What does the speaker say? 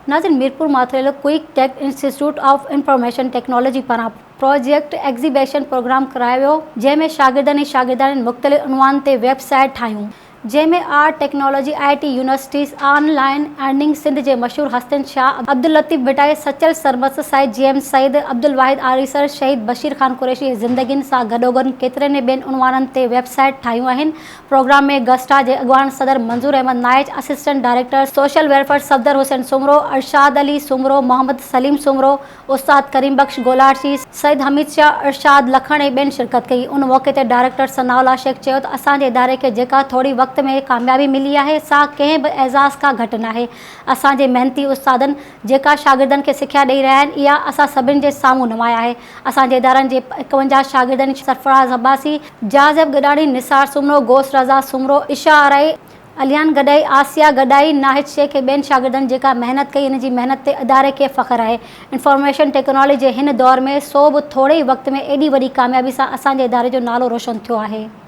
ناظرين Mirpur Mathelo quick tech institute of information technology پاران project exhibition programme ڪرايو ويو جنهن ۾ شاگردن ۽ شاگردياڻين مختلف عنوان تي ويب سائيٽ ٺاهيون جنهن ۾ art technology I T universities online earning Sindh جي مشهور هستين شاهه عبداللطيف ڀٽائي سچل سرمست سائين جي ايم سيد عبدالواحد آريسر شهيد بشير خان قريشي جي زندگين سان گڏوگڏ ڪيترن ئي ٻين عنوانن تي ويب سائيٽ ٺاهيون آهن پروگرام ۾ گسٽا جي اڳواڻ صدر Manzoor Ahmed Naich, assistant director social welfare Safdar Hussain Soomro, Irshad Ali Soomro, Muhammad Saleem Soomro, استاد ڪريم بخش گولاڙچي، سيد حميد شاهه، ارشاد لکڻ ۽ ٻين شرڪت ڪئي. ان موقعي تي ڊائريڪٽر ثناء الله شيخ چيو ته اسان جي اداري کي جيڪا ٿوري وقت ۾ ڪاميابي ملي آهي سا ڪنهن به اعزاز کان گهٽ ناهي. اسان جي محنتي استادن جيڪا شاگردن کي سکيا ڏئي رهيا آهن اها اسان سڀني جي سامهون نمايان آهي. اسان جي ادارن جي 51 شاگردن سرفراز عباسي، جاذب گڏاڻي، نثار سومرو، غوث رضا سومرو، عشا آرائي، اليان گڏائي، آسيا گڏائي، ناهيد شيخ ۽ ٻين شاگردن جيڪا محنت ڪئي ان جي محنت تي اداري کي فخر آهي. انفارميشن ٽيڪنالاجي جي هن دور ۾ سو به ٿوري ئي وقت ۾ ايڏي وڏي ڪاميابي سان اسان جي اداري جو نالو روشن ٿيو آهي.